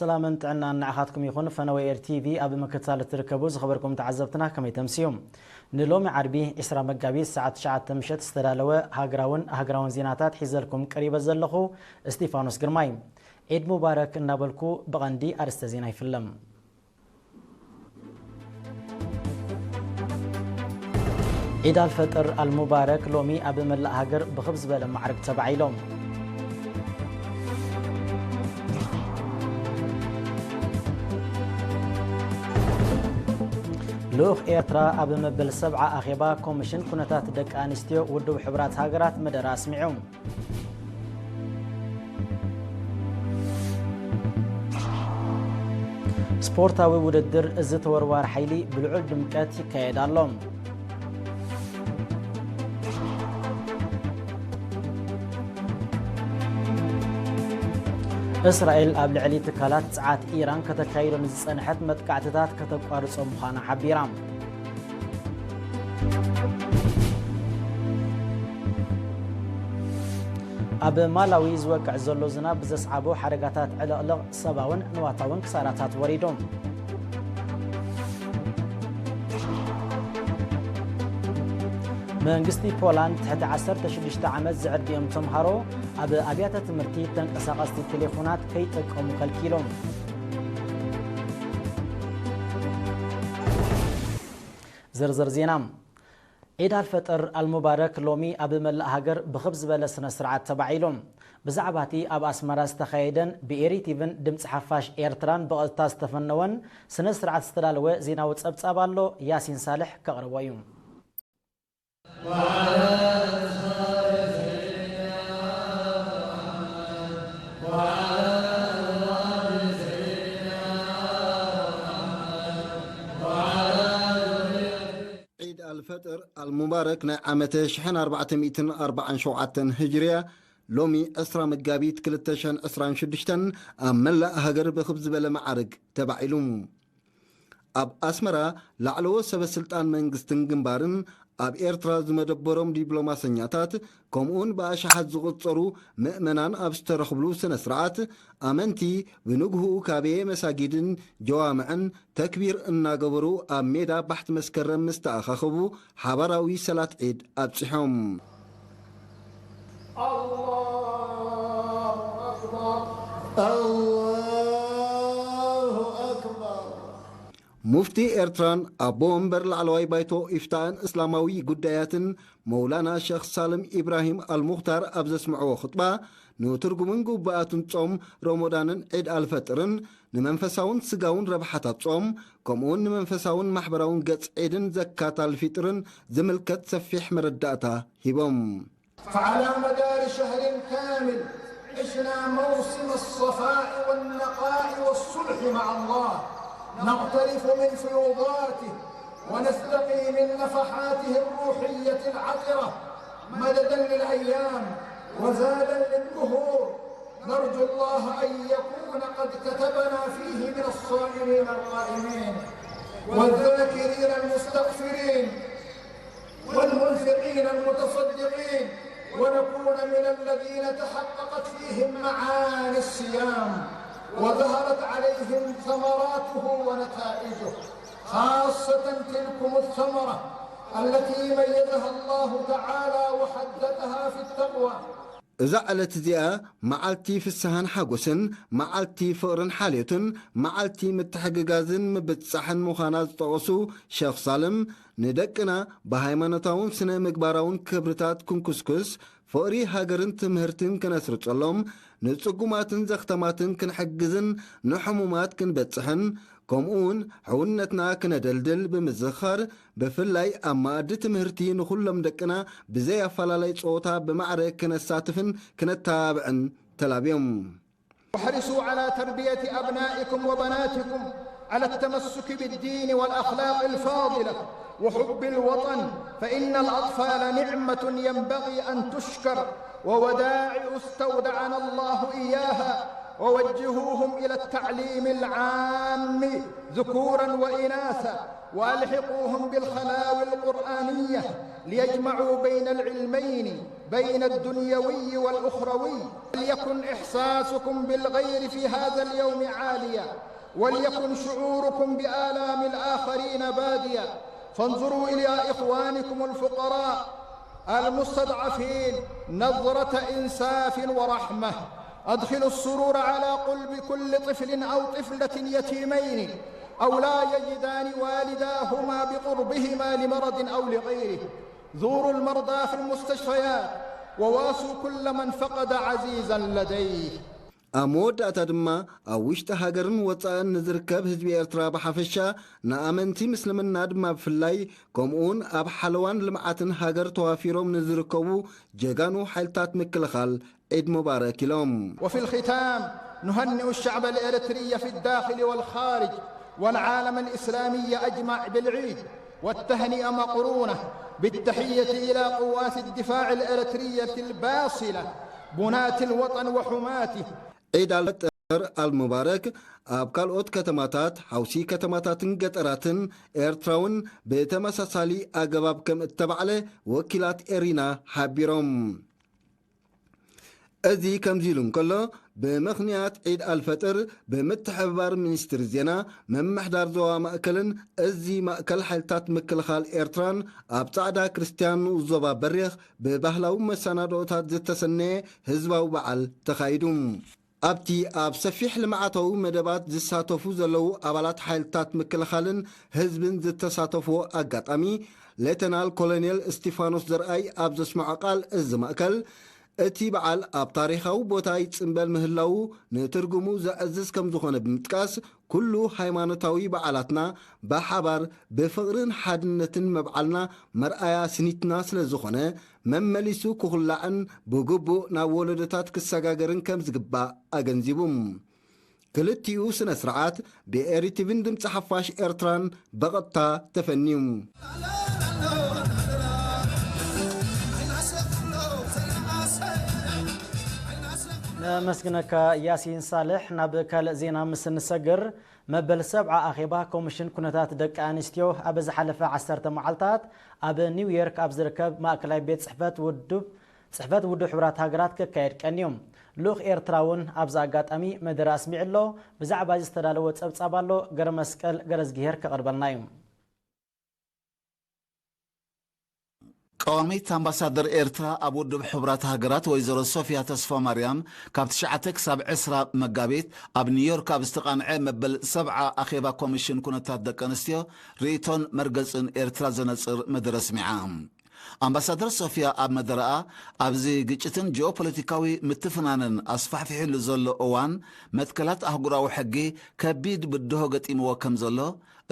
ሰላምን ጥዕናን ንዓኻትኩም ይኹን። ፈነወ ኤር ቲቪ ኣብ ምክትታል እትርከቡ ዝኸበርኩም ተዓዘብትና ከመይ ተምስዩ? ንሎሚ ዓርቢ ዕስራ መጋቢት ሰዓት ትሽዓተ ምሸት ዝተዳለወ ሃገራውን ሃገራውን ዜናታት ሒዘልኩም ቀሪበ ዘለኹ እስጢፋኖስ ግርማይ። ዒድ ሙባረክ እናበልኩ ብቐንዲ ኣርእስተ ዜና ይፍለም። ዒድ ኣልፈጥር ኣልሙባረክ ሎሚ ኣብ መላእ ሃገር ብኽብ ዝበለ ማዕርግ ተባዒሎም። ልኡኽ ኤርትራ ኣብ መበል ሰብዓ ኣኼባ ኮሚሽን ኩነታት ደቂ ኣንስትዮ ውድብ ሕቡራት ሃገራት መደረ ኣስሚዑ። ስፖርታዊ ውድድር እዚ ተወርዋር ሓይሊ ብልዑል ድምቀት ይካየድ ኣሎ። እስራኤል ኣብ ልዕሊ ትካላት ጸዓት ኢራን ከተካይዶ ንዝጸንሐት መጥቃዕትታት ከተቋርጾ ምዃና ሓቢራ። ኣብ ማላዊ ዝወቅዕ ዘሎ ዝናብ ብዘስዓቦ ሓደጋታት ዕልቕልቕ ሰብኣውን ንዋታውን ክሳራታት ወሪዱ። መንግስቲ ፖላንድ ትሕቲ ዓሰርተ ሽዱሽተ ዓመት ዝዕድሚኦም ተምሃሮ ኣብ ኣብያተ ትምህርቲ ተንቀሳቐስቲ ቴሌፎናት ከይጥቀሙ ከልኪሎም። ዝርዝር ዜና። ዒድ ኣልፈጥር ኣልሙባረክ ሎሚ ኣብ መላእ ሃገር ብኽብ ዝበለ ስነ ስርዓት ተባዒሉ። ብዛዕባ እቲ ኣብ ኣስመራ ዝተኻየደን ብኤሪ ቲቪን ድምፂ ሓፋሽ ኤርትራን ብቐጥታ ዝተፈነወን ስነ ስርዓት ዝተዳለወ ዜናዊ ጸብጻብ ኣሎ። ያሲን ሳልሕ ከቕርቦ እዩ። ዒድ ኣልፈጥር ኣልሙባረክ ናይ ዓመተ ሽሕን ኣርባዕተ ሚእትን ኣርባዓን ሸውዓተን ህጅርያ ሎሚ ዕስራ መጋቢት ክልተ ሽሕን ዕስራን ሽዱሽተን ኣብ መላእ ሃገር ብኽብ ዝበለ መዓርግ ተባዒሉ። ኣብ ኣስመራ ላዕለዎት ሰበ ስልጣን መንግስትን ግንባርን ኣብ ኤርትራ ዝመደበሮም ዲፕሎማሰኛታት ከምኡውን ብኣሽሓት ዝቑጸሩ ምእመናን ኣብ ዝተረኽብሉ ስነ ስርዓት ኣመንቲ ብንግህኡ ካበየ መሳጊድን ጀዋምዕን ተክቢር እናገበሩ ኣብ ሜዳ ባሕቲ መስከረም ምስ ተኣኻኸቡ ሓባራዊ ሰላት ዒድ ኣብጺሖም። ኣላሁ ኣክበር። ኣላሁ ኣክበር። ሙፍቲ ኤርትራን ኣቦ ወንበር ላዕለዋይ ባይቶ ኢፍታእን እስላማዊ ጉዳያትን መውላና ሸኽ ሳልም ኢብራሂም ኣልሙኽታር ኣብ ዘስምዕዎ ኹጥባ፣ ንትርጉምን ግቡኣትን ጾም ሮሞዳንን ዒድ ኣልፈጥርን ንመንፈሳውን ስጋውን ረብሓታት ጾም፣ ከምኡውን ንመንፈሳውን ማሕበራውን ገጽ ዒድን ዘካት ኣልፊጥርን ዝምልከት ሰፊሕ መረዳእታ ሂቦም። فعلى مدار شهر كامل عشنا موسم الصفاء والنقاء والصلح مع الله، نغترف من فيوضاته ونستقي من نفحاته الروحية العطرة مددا للأيام وزادا للدهور. نرجو الله أن يكون قد كتبنا فيه من الصائمين القائمين والذاكرين المستغفرين والمنفقين المتصدقين، ونكون من الذين تحققت فيهم معاني الصيام وظهرت عليهم ثمراته ونتائجه، خاصة تلكم الثمرة التي ميزها الله تعالى وحددها في التقوى. እዛ ዕለት እዚኣ መዓልቲ ፍስሃን ሓጎስን፣ መዓልቲ ፍቕርን ሓልዮትን፣ መዓልቲ ምትሕግጋዝን ምብጽጻሕን ምዃና ዝጠቐሱ ሸኽ ሳልም፣ ንደቅና ብሃይማኖታውን ስነ ምግባራውን ክብርታት ክንኩስኩስ፣ ፍቕሪ ሃገርን ትምህርትን ክነስርጸሎም፣ ንጽጉማትን ዘኽተማትን ክንሕግዝን ንሕሙማት ክንበጽሕን፣ ከምኡውን ሕውነትና ክነደልድል ብምዝኽኻር፣ ብፍላይ ኣብ መኣዲ ትምህርቲ ንኹሎም ደቅና ብዘይ ኣፈላላይ ጸወታ ብማዕረ ክነሳትፍን ክነተባብዕን ተላብዮም። احرصوا على تربية أبنائكم وبناتكم على التمسك بالدين والأخلاق الفاضلة وحب الوطن، فإن الأطفال نعمة ينبغي أن تشكر، وودائع استودعنا الله إياها، ووجهوهم إلى التعليم العام ذكورا وإناثا، وألحقوهم بالخلاوي القرآنية ليجمعوا بين العلمين، بين الدنيوي والأخروي. وليكن إحساسكم بالغير في هذا اليوم عاليا، وليكن شعوركم بآلام الآخرين باديا. فانظروا إلى إخوانكم الفقراء المستضعفين نظرة إنساف ورحمة. أدخلوا السرور على قلب كل طفل أو طفلة يتيمين أو لا يجدان والداهما بقربهما لمرض أو لغيره. زوروا المرضى في المستشفيات، وواسوا كل من فقد عزيزا لديه. ኣብ መወዳእታ ድማ፣ ኣብ ውሽጢ ሃገርን ወጻእን ንዝርከብ ህዝቢ ኤርትራ ብሓፈሻ፣ ንኣመንቲ ምስልምና ድማ ብፍላይ፣ ከምኡውን ኣብ ሓለዋን ልምዓትን ሃገር ተዋፊሮም ንዝርከቡ ጀጋኑ ሓይልታት ምክልኻል ዒድ ሙባረክ ኢሎም። وفي الختام، نهنئ الشعب الإريتري في الداخل والخارج والعالم الإسلامي أجمع بالعيد، والتهنئة مقرونة بالتحية إلى قوات الدفاع الإريترية الباصلة، بناة الوطن وحماته. ዒድ ኣልፈጥር ኣልሙባረክ ኣብ ካልኦት ከተማታት፣ ሓውሲ ከተማታትን ገጠራትን ኤርትራ እውን ብተመሳሳሊ ኣገባብ ከም እተባዕለ ወኪላት ኤሪና ሓቢሮም። እዚ ከምዚ ኢሉ እንከሎ፣ ብምኽንያት ዒድ ኣልፈጥር፣ ብምትሕብባር ሚኒስትሪ ዜና፣ ምምሕዳር ዞባ ማእከልን እዚ ማእከል ሓይልታት ምክልኻል ኤርትራን፣ ኣብ ጻዕዳ ክርስትያን ንኡስ ዞባ በሪኽ ብባህላዊ መሰናድኦታት ዝተሰነየ ህዝባዊ በዓል ተኻይዱ። ኣብቲ ኣብ ሰፊሕ ልምዓታዊ መደባት ዝሳተፉ ዘለዉ ኣባላት ሓይልታት ምክልኻልን ህዝብን ዝተሳተፍዎ ኣጋጣሚ፣ ሌተናል ኮሎኔል እስቲፋኖስ ዘርኣይ ኣብ ዘስምዖ ቃል፣ እዚ ማእከል፣ እቲ በዓል ኣብ ታሪኻዊ ቦታ ይጽንበል ምህላዉ ንትርጉሙ ዘዕዝዝ ከም ዝኾነ ብምጥቃስ፣ ኩሉ ሃይማኖታዊ በዓላትና ብሓባር ብፍቕርን ሓድነትን መብዓልና መርኣያ ስኒትና ስለ ዝኾነ፣ መመሊሱ ክኹላዕን ብግቡእ ናብ ወለዶታት ክሰጋገርን ከም ዝግባእ ኣገንዚቡ። ክልቲኡ ስነ ስርዓት ብኤሪቲቪን ድምፂ ሓፋሽ ኤርትራን ብቐጥታ ተፈንዩ። ነመስግነካ ያሲን ሳልሕ። ናብ ካልእ ዜና ምስ እንሰግር፣ መበል ሰብዓ ኣኼባ ኮሚሽን ኩነታት ደቂ ኣንስትዮ ኣብ ዝሓለፈ ዓሰርተ መዓልታት ኣብ ኒውዮርክ ኣብ ዝርከብ ማእከላይ ቤት ጽሕፈት ውድብ፣ ጽሕፈት ውድብ ሕቡራት ሃገራት ክካየድ ቀንዩ። ልኡኽ ኤርትራ እውን ኣብዚ ኣጋጣሚ መደረ ኣስሚዑ ኣሎ። ብዛዕባ እዚ ዝተዳለወ ጸብጻብ ኣሎ፣ ገረመስቀል ገረዝግሄር ከቕርበልና እዩ። ቀዋሚት ኣምባሳደር ኤርትራ ኣብ ውድብ ሕቡራት ሃገራት ወይዘሮ ሶፊያ ተስፋማርያም፣ ካብ ትሽዓተ ክሳብ ዕስራ መጋቢት ኣብ ኒውዮርክ ኣብ ዝተቓንዐ መበል ሰብዓ ኣኼባ ኮሚሽን ኩነታት ደቂ ኣንስትዮ፣ ርእይቶን መርገጽን ኤርትራ ዘነጽር መደረ ኣስሚዓ። ኣምባሳደር ሶፊያ ኣብ መደረኣ፣ ኣብዚ ግጭትን ጂኦፖለቲካዊ ምትፍናንን ኣስፋሕፊሑሉ ዘሎ እዋን፣ መትከላት ኣህጉራዊ ሕጊ ከቢድ ብድሆ ገጢምዎ ከም ዘሎ፣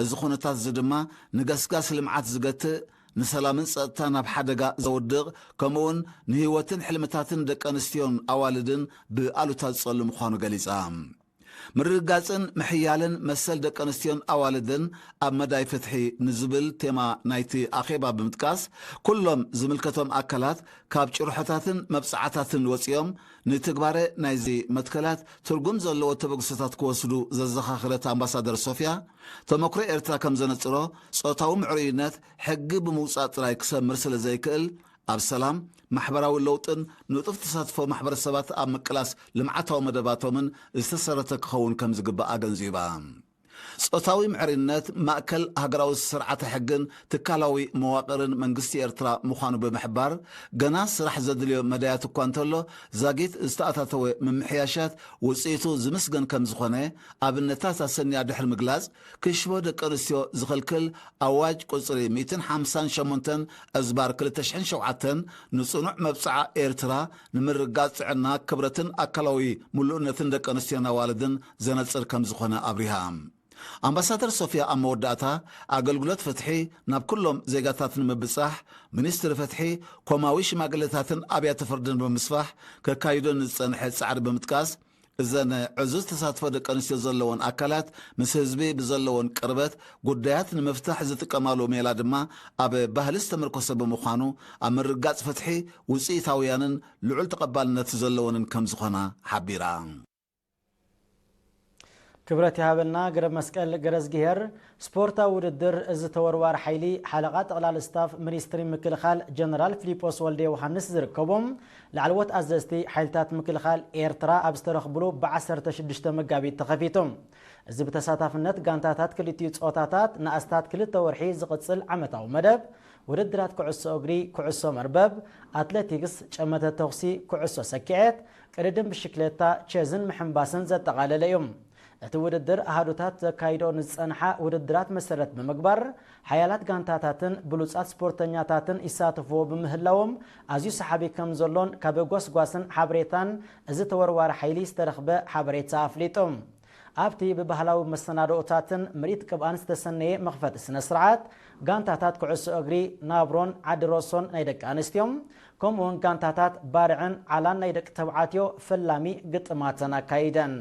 እዚ ኩነታት እዚ ድማ ንገስጋስ ልምዓት ዝገትእ፣ ንሰላምን ጸጥታን ኣብ ሓደጋ ዘውድቕ፣ ከምኡውን ንህይወትን ሕልምታትን ደቂ ኣንስትዮን ኣዋልድን ብኣሉታ ዝጸሉ ምዃኑ ገሊጻ። ምርግጋጽን ምሕያልን መሰል ደቂ ኣንስትዮን ኣዋልድን ኣብ መዳይ ፍትሒ ንዝብል ቴማ ናይቲ ኣኼባ ብምጥቃስ፣ ኩሎም ዝምልከቶም ኣካላት ካብ ጭርሖታትን መብጽዓታትን ወጺኦም ንትግባረ ናይዚ መትከላት ትርጉም ዘለዎ ተበግሶታት ክወስዱ ዘዘኻኸረት ኣምባሳደር ሶፊያ፣ ተመክሮ ኤርትራ ከም ዘነጽሮ፣ ጾታዊ ምዕሩይነት ሕጊ ብምውጻእ ጥራይ ክሰምር ስለ ዘይክእል፣ ኣብ ሰላም፣ ማሕበራዊ ለውጥን ንጡፍ ተሳትፎ ማሕበረሰባት ኣብ ምቅላስ ልምዓታዊ መደባቶምን ዝተሰረተ ክኸውን ከም ዝግባእ ኣገንዚባ። ጾታዊ ምዕርነት ማእከል ሃገራዊ ስርዓተ ሕግን ትካላዊ መዋቕርን መንግስቲ ኤርትራ ምዃኑ ብምሕባር፣ ገና ስራሕ ዘድልዮ መዳያት እኳ እንተሎ፣ ዛጊት ዝተኣታተወ ምምሕያሻት ውጽኢቱ ዝምስገን ከም ዝኾነ ኣብነታት ኣሰንያ ድሕሪ ምግላጽ፣ ክሽፎ ደቂ ኣንስትዮ ዝኽልክል ኣዋጅ ቁጽሪ ሚእትን ሓምሳን ሸሞንተን እዝባር ክልተ ሽሕን ሸውዓተን ንጽኑዕ መብጽዓ ኤርትራ ንምርግጋጽ ጥዕና፣ ክብረትን ኣካላዊ ምሉእነትን ደቂ ኣንስትዮን ኣዋልድን ዘነጽር ከም ዝኾነ ኣብሪሃ። ኣምባሳደር ሶፊያ ኣብ መወዳእታ፣ ኣገልግሎት ፍትሒ ናብ ኩሎም ዜጋታት ንምብጻሕ፣ ሚኒስትሪ ፍትሒ፣ ኮማዊ ሽማግለታትን ኣብያተ ፍርድን ብምስፋሕ ከካይዶ ንዝጸንሐ ጻዕሪ ብምጥቃስ፣ እዘን ዕዙዝ ተሳትፎ ደቂ ኣንስትዮ ዘለወን ኣካላት ምስ ህዝቢ ብዘለወን ቅርበት ጉዳያት ንምፍታሕ ዝጥቀማሉ ሜላ ድማ ኣብ ባህሊ ዝተመርኮሰ ብምዃኑ ኣብ ምርግጋጽ ፍትሒ ውጽኢታውያንን ልዑል ተቐባልነት ዘለወንን ከም ዝኾና ሓቢራ። ክብረት ይሃበልና ገረብ መስቀል ገረዝግሄር። ስፖርታዊ ውድድር እዚ ተወርዋር ሓይሊ ሓለቓ ጠቕላሊ ስታፍ ሚኒስትሪ ምክልኻል ጀነራል ፊሊጶስ ወልደ ዮሃንስ ዝርከቦም ላዕለዎት ኣዘዝቲ ሓይልታት ምክልኻል ኤርትራ ኣብ ዝተረኽብሉ ብ16 መጋቢት ተኸፊቱ። እዚ ብተሳታፍነት ጋንታታት ክልቲኡ ጾታታት ንኣስታት ክልተ ወርሒ ዝቕጽል ዓመታዊ መደብ ውድድራት ኩዕሶ እግሪ፣ ኩዕሶ መርበብ፣ ኣትሌቲክስ፣ ጨመተ ተኹሲ፣ ኩዕሶ ሰኪዔት፣ ቅድድም ብሽክሌታ፣ ቼዝን ምሕንባስን ዘጠቓለለ እዩ። እቲ ውድድር ኣሃዱታት ዘካይዶ ንዝጸንሓ ውድድራት መሰረት ብምግባር ሓያላት ጋንታታትን ብሉጻት ስፖርተኛታትን ይሳተፍዎ ብምህላዎም ኣዝዩ ሰሓቢ ከም ዘሎን ካብ ጎስጓስን ሓበሬታን እዚ ተወርዋሪ ሓይሊ ዝተረኽበ ሓበሬታ ኣፍሊጡ። ኣብቲ ብባህላዊ መሰናድኦታትን ምርኢት ቅብኣን ዝተሰነየ መኽፈቲ ስነ ስርዓት ጋንታታት ኩዕሶ እግሪ ናብሮን ዓዲ ሮሶን ናይ ደቂ ኣንስትዮ ከምኡውን ጋንታታት ባርዕን ዓላን ናይ ደቂ ተባዕትዮ ፈላሚ ግጥማተን ኣካይደን።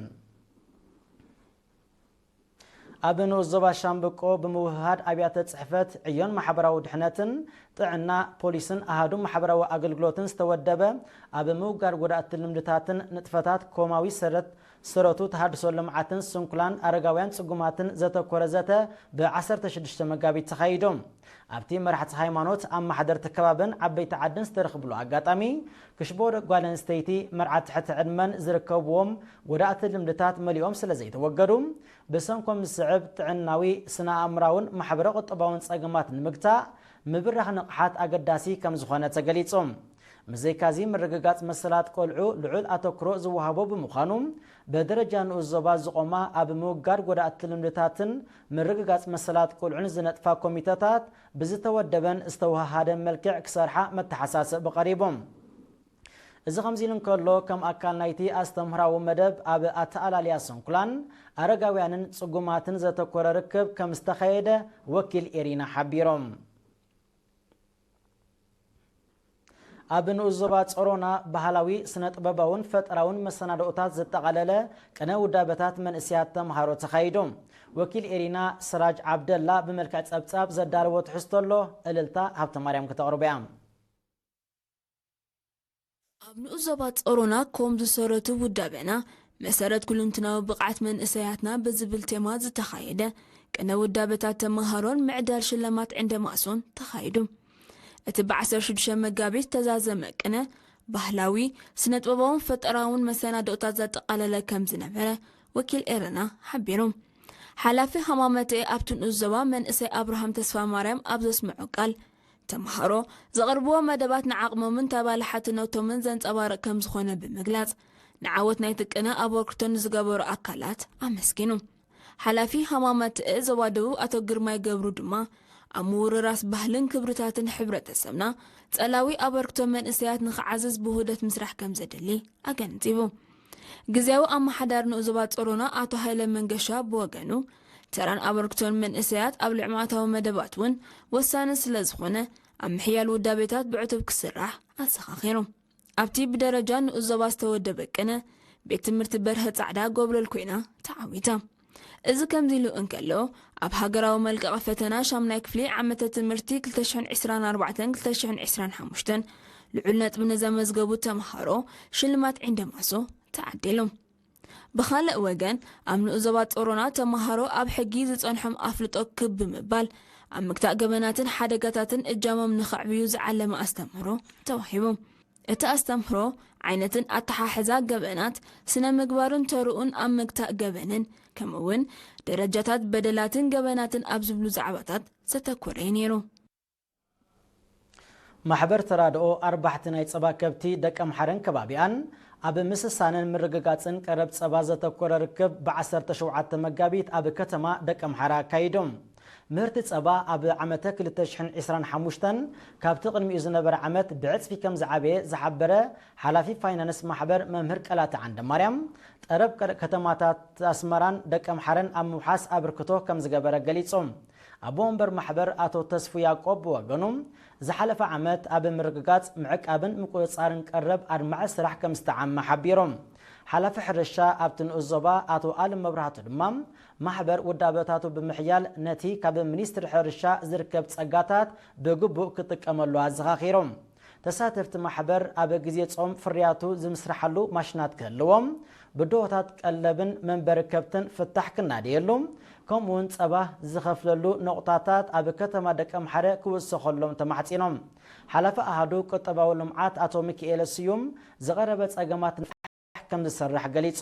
ኣብ ንኡስ ዞባ ሻምብቆ ብምውህሃድ ኣብያተ ጽሕፈት ዕዮን ማሕበራዊ ድሕነትን ጥዕና ፖሊስን ኣሃዱ ማሕበራዊ ኣገልግሎትን ዝተወደበ ኣብ ምውጋድ ጎዳእቲ ልምድታትን ንጥፈታት ኮማዊ ሰረት ሰረቱ ተሃድሶ ልምዓትን ስንኩላን ኣረጋውያን ጽጉማትን ዘተኮረ ዘተ ብ16 መጋቢት ተኻይዱ። ኣብቲ መራሕቲ ሃይማኖት፣ ኣመሓደርቲ ከባብን ዓበይቲ ዓድን ዝተረኽብሉ ኣጋጣሚ ክሽቦ ጓል ኣንስተይቲ መርዓት ትሕቲ ዕድመን ዝርከብዎም ጎዳእቲ ልምድታት መሊኦም ስለ ዘይተወገዱ ብሰንኮም ዝስዕብ ጥዕናዊ ስነ ኣእምራውን ማሕበረ ቁጠባውን ጸገማት ንምግታእ ምብራኽ ንቕሓት ኣገዳሲ ከም ዝኾነ ተገሊጹ። ምዘይካዚ ምርግጋጽ መሰላት ቆልዑ ልዑል ኣተኩሮ ዝወሃቦ ብምዃኑ ብደረጃ ንኡስ ዞባ ዝቖማ ኣብ ምውጋድ ጎዳእቲ ልምድታትን ምርግጋጽ መሰላት ቆልዑን ዝነጥፋ ኮሚተታት ብዝተወደበን ዝተወሃሃደን መልክዕ ክሰርሓ መተሓሳሰቢ ቀሪቡ። እዚ ከምዚ ኢሉ እንከሎ ከም ኣካል ናይቲ ኣስተምህራዊ መደብ ኣብ ኣተኣላልያ ስንኩላን ኣረጋውያንን ጽጉማትን ዘተኮረ ርክብ ከም ዝተኸየደ ወኪል ኤሪና ሓቢሮም። ኣብ ንኡስ ዞባ ጾሮና ባህላዊ ስነ ጥበባውን ፈጠራውን መሰናድኦታት ዘጠቓለለ ቅነ ውዳበታት መንእሰያት ተምሃሮ ተኻይዱ። ወኪል ኤሪና ስራጅ ዓብደላ ብመልክዕ ጸብጻብ ዘዳለዎ ትሕዝቶ ኣሎ። እልልታ ሃብተ ማርያም ክተቕርቦ እያ። ኣብ ንኡስ ዞባ ጾሮና ኮም ዝሰረቱ ውዳበና መሰረት ኩልንትናዊ ብቕዓት መንእሰያትና ብዝብል ቴማ ዝተኻየደ ቅነ ውዳበታት ተምሃሮን ምዕዳል ሽልማት ዕንደ ማሶን ተኻይዱ። እቲ ብ16 መጋቢት ዝተዛዘመ ቅነ ባህላዊ፣ ስነጥበባውን ፈጠራውን መሰናድኦታት ዘጠቓለለ ከም ዝነበረ ወኪል ኤረና ሓቢሩ። ሓላፊ ሃማመተኤ ኣብቲ ንኡስ ዞባ መንእሰይ ኣብርሃም ተስፋ ማርያም ኣብ ዘስምዖ ቃል፣ ተምሃሮ ዘቕርብዎ መደባት ንዓቕሞምን ተባላሓትነቶምን ዘንጸባርቕ ከም ዝኾነ ብምግላጽ፣ ንዓወት ናይቲ ቅነ ኣበርክቶ ንዝገበሩ ኣካላት ኣመስጊኑ። ሓላፊ ሃማመተኤ ዞባ ደቡብ ኣቶ ግርማይ ገብሩ ድማ፣ ኣብ ምውርራስ ባህልን ክብርታትን ሕብረተሰብና ጸላዊ ኣበርክቶ መንእሰያት ንኽዓዝዝ ብውህደት ምስራሕ ከም ዘድሊ ኣገንዚቡ። ግዝያዊ ኣመሓዳሪ ንኡስ ዞባ ጾሮና ኣቶ ሃይለ መንገሻ ብወገኑ፣ ተራን ኣበርክቶን መንእሰያት ኣብ ልምዓታዊ መደባት እውን ወሳኒ ስለ ዝኾነ፣ ኣብ ምሕያል ውዳቤታት ብዕቱብ ክስራሕ ኣዘኻኺሩ። ኣብቲ ብደረጃ ንኡስ ዞባ ዝተወደበ ቅነ፣ ቤት ትምህርቲ በርሀ ጻዕዳ ጎብለል ኮይና ተዓዊታ። እዚ ከምዚ ኢሉ እንከሎ፣ ኣብ ሃገራዊ መልቀቒ ፈተና ሻምናይ ክፍሊ ዓመተ ትምህርቲ ክልተ ሽሕን ዕስራን ኣርባዕተን ክልተ ሽሕን ዕስራን ሓሙሽተን ልዑል ነጥቢ ንዘመዝገቡ ተምሃሮ ሽልማት ዒንደ ማሶ ተዓዲሉ። ብኻልእ ወገን፣ ኣብ ንኡስ ዞባ ጾሮና ተምሃሮ ኣብ ሕጊ ዝጸንሖም ኣፍልጦ ክብ ብምባል፣ ኣብ ምግታእ ገበናትን ሓደጋታትን እጃሞም ንኸዕብዩ ዝዓለመ ኣስተምህሮ ተዋሂቡ። እቲ ኣስተምህሮ፣ ዓይነትን ኣተሓሕዛ ገበናት፣ ስነ ምግባርን ተርኡን ኣብ ምግታእ ገበንን፣ ከምኡ'ውን ደረጃታት በደላትን ገበናትን ኣብ ዝብሉ ዛዕባታት ዘተኮረ እዩ ነይሩ። ማሕበር ተራድኦ ኣርባሕቲ ናይ ጸባ ከብቲ ደቀ ምሓረን ከባቢኣን ኣብ ምስሳንን ምርግጋጽን ቀረብ ጸባ ዘተኮረ ርክብ ብ17 መጋቢት ኣብ ከተማ ደቀ ምሓረ ኣካይዶም። ምህርቲ ጸባ ኣብ ዓመተ ክልተ ሽሕን ዕስራን ሓሙሽተን ካብቲ ቅድሚኡ ዝነበረ ዓመት ብዕጽፊ ከም ዝዓበየ ዝሓበረ ሓላፊ ፋይናንስ ማሕበር መምህር ቀላቲ ዓንደማርያም፣ ጠረብ ቀ-፣ ከተማታት ኣስመራን ደቀ ምሓረን ኣብ ምውሓስ ኣበርክቶ ከም ዝገበረ ገሊጹ። ኣቦ ወንበር ማሕበር ኣቶ ተስፉ ያዕቆብ ብወገኑ፣ ዝሓለፈ ዓመት ኣብ ምርግጋጽ፣ ምዕቃብን ምቁጽጻርን ቀረብ ኣድማዒ ስራሕ ከም ዝተዓመ ሓቢሮም። ሓላፊ ሕርሻ ኣብቲ ንኡስ ዞባ ኣቶ ኣለም መብራህቱ ድማ፣ ማሕበር ውዳበታቱ ብምሕያል ነቲ ካብ ሚኒስትሪ ሕርሻ ዝርከብ ጸጋታት ብግቡእ ክጥቀመሉ ኣዘኻኺሮም። ተሳተፍቲ ማሕበር ኣብ ግዜ ጾም ፍርያቱ ዝምስርሓሉ ማሽናት ክህልዎም፣ ብድሆታት ቀለብን መንበሪ ከብትን ፍታሕ ክናደየሉ፣ ከምኡውን ጸባ ዝኸፍለሉ ነቑጣታት ኣብ ከተማ ደቀምሓረ ክውሰኸሎም ተማሕጺኖም። ሓላፊ ኣሃዱ ቁጠባዊ ልምዓት ኣቶ ሚኪኤለ ስዩም ዝቐረበ ጸገማት ከም ዝሰርሕ ገሊጹ።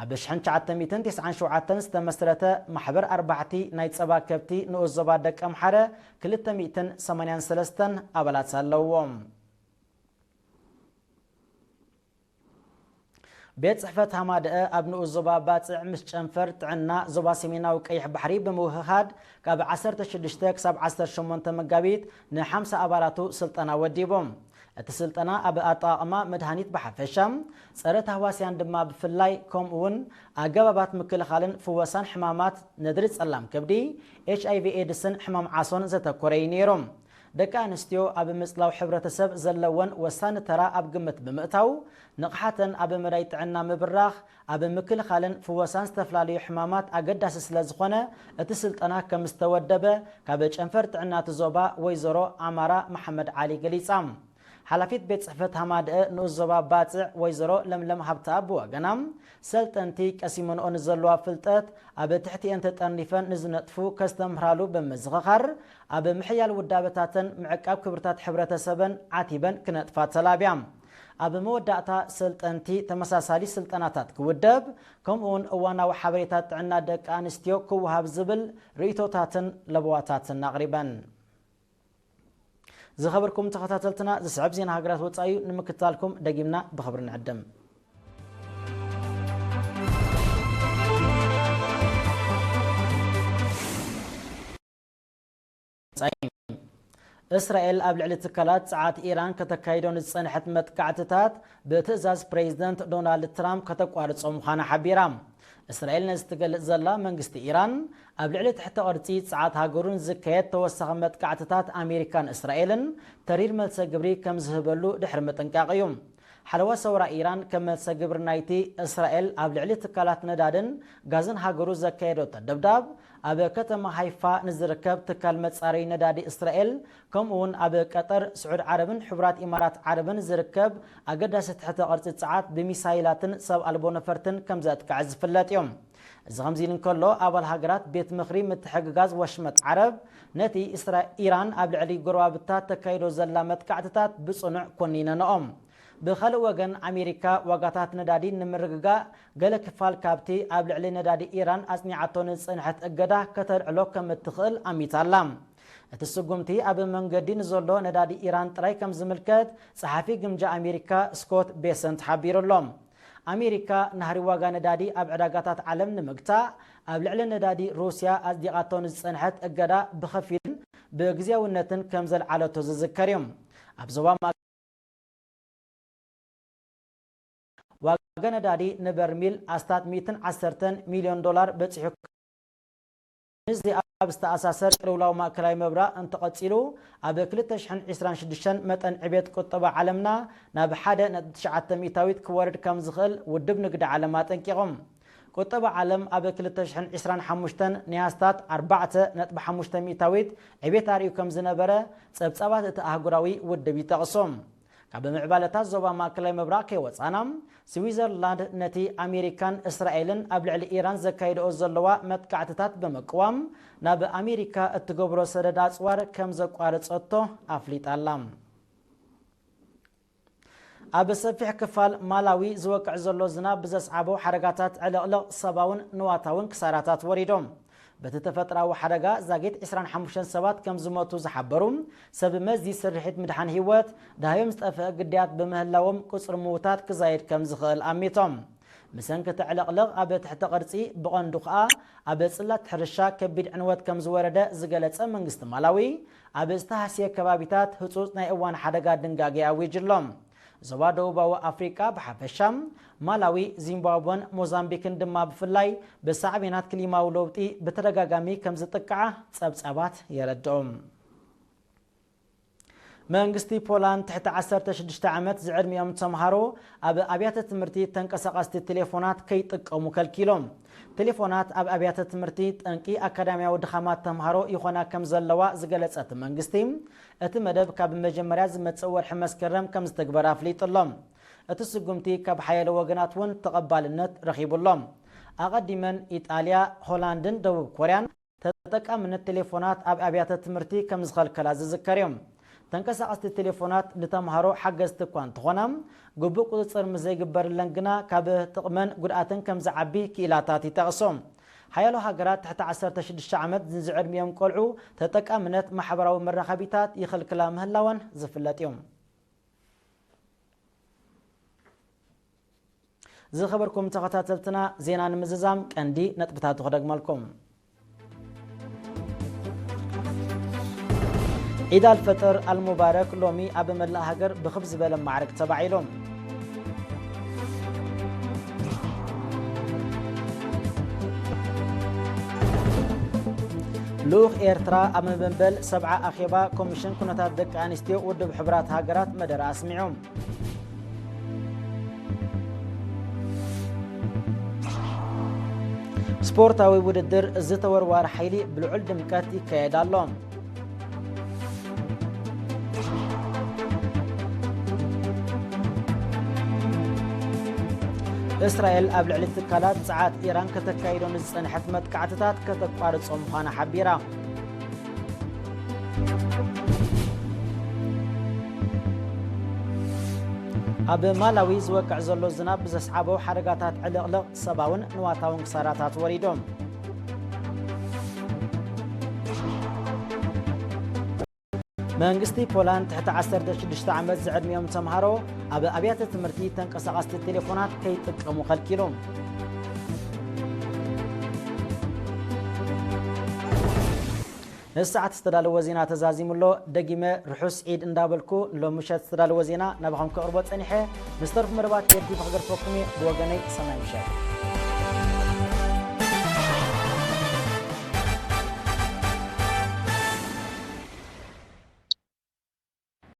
ኣብ ሽሕን ትሽዓተ ሚእትን ተስዓን ሸውዓተን ዝተመስረተ ማሕበር ኣርባሕቲ ናይ ጸባ ከብቲ ንኡስ ዞባ ደቀምሓረ ክልተ ሚእትን ሰማንያን ሰለስተን ኣባላት ኣለውዎ። ቤት ጽሕፈት ሃማደአ ኣብ ንኡስ ዞባ ባጽዕ ምስ ጨንፈር ጥዕና ዞባ ሰሜናዊ ቀይሕ ባሕሪ ብምውህሃድ ካብ ዓሰርተ ሽዱሽተ ክሳብ ዓሰርተ ሸሞንተ መጋቢት ንሓምሳ ኣባላቱ ስልጠና ወዲቡ። እቲ ስልጠና ኣብ ኣጠቓቕማ መድሃኒት ብሓፈሻ፣ ጸረ ታህዋስያን ድማ ብፍላይ፣ ከምኡ እውን ኣገባባት ምክልኻልን ፍወሳን ሕማማት ነድሪ ጸላም ከብዲ፣ ኤች ኣይ ቪ ኤድስን ሕማም ዓሶን ዘተኮረ እዩ ነይሩ። ደቂ ኣንስትዮ ኣብ ምጽላው ሕብረተሰብ ዘለወን ወሳኒ ተራ ኣብ ግምት ብምእታው፣ ንቕሓተን ኣብ መዳይ ጥዕና ምብራኽ፣ ኣብ ምክልኻልን ፍወሳን ዝተፈላለዩ ሕማማት ኣገዳሲ ስለ ዝኾነ፣ እቲ ስልጠና ከም ዝተወደበ ካብ ጨንፈር ጥዕና እቲ ዞባ ወይዘሮ ኣማራ መሓመድ ዓሊ ገሊጻ። ሓላፊት ቤት ጽሕፈት ሃማደአ ንኡስ ዞባ ባጽዕ ወይዘሮ ለምለም ሃብተኣብ ብወገና፣ ሰልጠንቲ ቀሲመንኦ ንዘለዋ ፍልጠት ኣብ ትሕቲኤን ተጠርኒፈን ንዝነጥፉ ከስተምህራሉ ብምዝኽኻር፣ ኣብ ምሕያል ውዳበታተን ምዕቃብ ክብርታት ሕብረተሰበን ዓቲበን ክነጥፋ ተላብያ። ኣብ መወዳእታ ሰልጠንቲ ተመሳሳሊ ስልጠናታት ክውደብ፣ ከምኡውን እዋናዊ ሓበሬታ ጥዕና ደቂ ኣንስትዮ ክወሃብ ዝብል ርእይቶታትን ለበዋታትን ኣቕሪበን። ዝኸበርኩም ተኸታተልትና፣ ዝስዕብ ዜና ሃገራት ወጻኢ እዩ። ንምክትታልኩም ደጊምና ብኽብሪ ንዕድም። እስራኤል ኣብ ልዕሊ ትካላት ጸዓት ኢራን ከተካይዶ ንዝጸንሐት መጥቃዕትታት ብትእዛዝ ፕሬዚደንት ዶናልድ ትራምፕ ከተቋርጾ ምዃና ሓቢራ። እስራኤል ነዚ ትገልጽ ዘላ፣ መንግስቲ ኢራን ኣብ ልዕሊ ትሕተ ቅርጺ ጸዓት ሃገሩ ንዝካየድ ተወሳኺ መጥቃዕትታት ኣሜሪካን እስራኤልን ተሪር መልሰ ግብሪ ከም ዝህበሉ ድሕሪ ምጥንቃቕ እዩ። ሓለዋ ሰውራ ኢራን ከም መልሰ ግብሪ ናይቲ እስራኤል ኣብ ልዕሊ ትካላት ነዳድን ጋዝን ሃገሩ ዘካየደቶ ደብዳብ፣ ኣብ ከተማ ሃይፋ ንዝርከብ ትካል መጻረዪ ነዳዲ እስራኤል፣ ከምኡ እውን ኣብ ቀጠር፣ ስዑድ ዓረብን ሕቡራት ኢማራት ዓረብን ዝርከብ ኣገዳሲ ትሕተ ቅርጺ ጸዓት ብሚሳይላትን ሰብ ኣልቦ ነፈርትን ከም ዘጥቅዐ ዝፍለጥ እዩ። እዚ ከምዚ ኢሉ እንከሎ፣ ኣባል ሃገራት ቤት ምኽሪ ምትሕግጋዝ ወሽመጥ ዓረብ ነቲ እስራ-፣ ኢራን ኣብ ልዕሊ ጎረባብታ ተካይዶ ዘላ መጥቃዕትታት ብጽኑዕ ኮኒነንኦ። ብኻልእ ወገን፣ ኣሜሪካ ዋጋታት ነዳዲ ንምርግጋእ ገለ ክፋል ካብቲ ኣብ ልዕሊ ነዳዲ ኢራን ኣጽኒዓቶ ንዝጸንሐት እገዳ ከተልዕሎ ከም እትኽእል ኣሚታ ኣላ። እቲ ስጉምቲ ኣብ መንገዲ ንዘሎ ነዳዲ ኢራን ጥራይ ከም ዝምልከት ጸሓፊ ግምጃ ኣሜሪካ ስኮት ቤሰንት ሓቢሩ ኣሎ። ኣሜሪካ ናህሪ ዋጋ ነዳዲ ኣብ ዕዳጋታት ዓለም ንምግታእ፣ ኣብ ልዕሊ ነዳዲ ሩስያ ኣጽዲቓቶ ንዝጸንሐት እገዳ ብኸፊልን ብግዝያውነትን ከም ዘልዓለቶ ዝዝከር እዩ። ኣብ ዞባ ማእከ-፣ ዋጋ ነዳዲ ንበርሚል ኣስታት ሚእትን ዓሰርተን ሚልዮን ዶላር በጺሑ። ምስዚ ኣብ ዝተኣሳሰር፣ ቅልውላው ማእከላይ ምብራቕ እንተቐጺሉ፣ ኣብ ክልተ ሽሕን ዕስራን ሽዱሽተን መጠን ዕቤት ቁጠባ ዓለምና ናብ ሓደ ነጥቢ ትሽዓተ ሚእታዊት ክወርድ ከም ዝኽእል ውድብ ንግዲ ዓለም ኣጠንቂቑ። ቁጠባ ዓለም ኣብ ክልተ ሽሕን ዕስራን ሓሙሽተን ናይ ኣስታት ኣርባዕተ ነጥቢ ሓሙሽተ ሚእታዊት ዕቤት ኣርእዩ ከም ዝነበረ ጸብጻባት እቲ ኣህጉራዊ ውድብ ይጠቕሱ። ካብ ምዕባለታት ዞባ ማእከላይ ምብራቕ ከይወጻና፣ ስዊዘርላንድ ነቲ ኣሜሪካን እስራኤልን ኣብ ልዕሊ ኢራን ዘካይድኦ ዘለዋ መጥቃዕትታት ብምቅዋም፣ ናብ ኣሜሪካ እትገብሮ ሰደድ ኣጽዋር ከም ዘቋረጸቶ ኣፍሊጣ ኣላ። ኣብ ሰፊሕ ክፋል ማላዊ ዝወቅዕ ዘሎ ዝናብ ብዘስዓቦ ሓደጋታት ዕልቕልቕ ሰባውን ንዋታውን ክሳራታት ወሪዶም። በቲ ተፈጥራዊ ሓደጋ ዛጊት ዕስራን ሓሙሽተን ሰባት ከም ዝሞቱ ዝሓበሩ ሰብ መዚ ስርሒት ምድሓን ህይወት፣ ደሃዮም ዝጠፍአ ግዳያት ብምህላዎም ቁጽሪ ምዉታት ክዛየድ ከም ዝኽእል ኣሚቶም። ብሰንኪ እቲ ዕልቕልቕ ኣብ ትሕቲ ቅርጺ፣ ብቐንዱ ከኣ ኣብ ጽላት ሕርሻ ከቢድ ዕንወት ከም ዝወረደ ዝገለጸ መንግስቲ ማላዊ፣ ኣብ ዝተሃስየ ከባቢታት ህጹጽ ናይ እዋን ሓደጋ ድንጋጌ ኣዊጁ ኣሎ። ዞባ ደቡባዊ ኣፍሪቃ ብሓፈሻ፣ ማላዊ፣ ዚምባብወን ሞዛምቢክን ድማ ብፍላይ ብሳዕቤናት ክሊማዊ ለውጢ ብተደጋጋሚ ከም ዝጥቅዓ ጸብጻባት የረድኡ። መንግስቲ ፖላንድ ትሕቲ ዓሰርተ ሽዱሽተ ዓመት ዝዕድሚኦም ተምሃሮ ኣብ ኣብያተ ትምህርቲ ተንቀሳቐስቲ ቴሌፎናት ከይጥቀሙ ከልኪሎም። ቴሌፎናት ኣብ ኣብያተ ትምህርቲ ጠንቂ ኣካዳሚያዊ ድኻማት ተምሃሮ ይኾና ከም ዘለዋ ዝገለጸ እቲ መንግስቲ፣ እቲ መደብ ካብ መጀመርያ ዝመጽእ ወርሒ መስከረም ከም ዝተግበር ኣፍሊጡ ኣሎ። እቲ ስጉምቲ ካብ ሓያለ ወገናት እውን ተቐባልነት ረኺቡ ኣሎ። ኣቐዲመን ኢጣልያ፣ ሆላንድን ደቡብ ኮርያን ተጠቃምነት ቴሌፎናት ኣብ ኣብያተ ትምህርቲ ከም ዝኸልከላ ዝዝከር እዩ። ተንቀሳቐስቲ ቴሌፎናት ንተምሃሮ ሓገዝቲ እኳ እንተኾና፣ ግቡእ ቁጽጽር ምስ ዘይግበርለን ግና ካብ ጥቕመን ጉድኣተን ከም ዝዓቢ ክኢላታት ይጠቕሱ። ሓያሎ ሃገራት ትሕቲ ዓሰርተ ሽዱሽተ ዓመት ንዝዕድሚኦም ቆልዑ ተጠቃምነት ማሕበራዊ መራኸቢታት ይኸልክላ ምህላወን ዝፍለጥ እዩ። ዝኸበርኩም ተኸታተልትና፣ ዜና ንምዝዛም ቀንዲ ነጥብታቱ ክደግመልኩም። ዒድ ኣልፈጥር ኣልሙባረክ ሎሚ ኣብ መላእ ሃገር ብኽብ ዝበለ ማዕርግ ተባዒሉ። ልኡኽ ኤርትራ ኣብ መበል ሰብዓ ኣኼባ ኮሚሽን ኩነታት ደቂ ኣንስትዮ ውድብ ሕቡራት ሃገራት መደረ ኣስሚዑ። ስፖርታዊ ውድድር እዚ ተወርዋሪ ሓይሊ ብልዑል ድምቀት ይካየድ ኣሎ። እስራኤል ኣብ ልዕሊ ትካላት ጸዓት ኢራን ከተካይዶ ንዝጸንሐት መጥቃዕትታት ከተቋርጾ ምዃና ሓቢራ። ኣብ ማላዊ ዝወቅዕ ዘሎ ዝናብ ብዘስዓቦ ሓደጋታት ዕልቕልቕ ሰባውን ንዋታውን ክሳራታት ወሪዶም። መንግስቲ ፖላንድ ትሕቲ ዓሰርተ ሽዱሽተ ዓመት ዝዕድሚኦም ተምሃሮ ኣብ ኣብያተ ትምህርቲ ተንቀሳቐስቲ ቴሌፎናት ከይጥቀሙ ከልኪሉ። ንሰዓት ዝተዳለወ ዜና ተዛዚሙ ኣሎ። ደጊመ ርሑስ ዒድ እንዳበልኩ፣ ንሎም ምሸት ዝተዳለወ ዜና ናባኹም ከቕርቦ ጸኒሐ። ምስ ተርፉ መደባት ቴሌቪ ክገርፈኩም እየ። ብወገነይ ሰናይ ምሸት።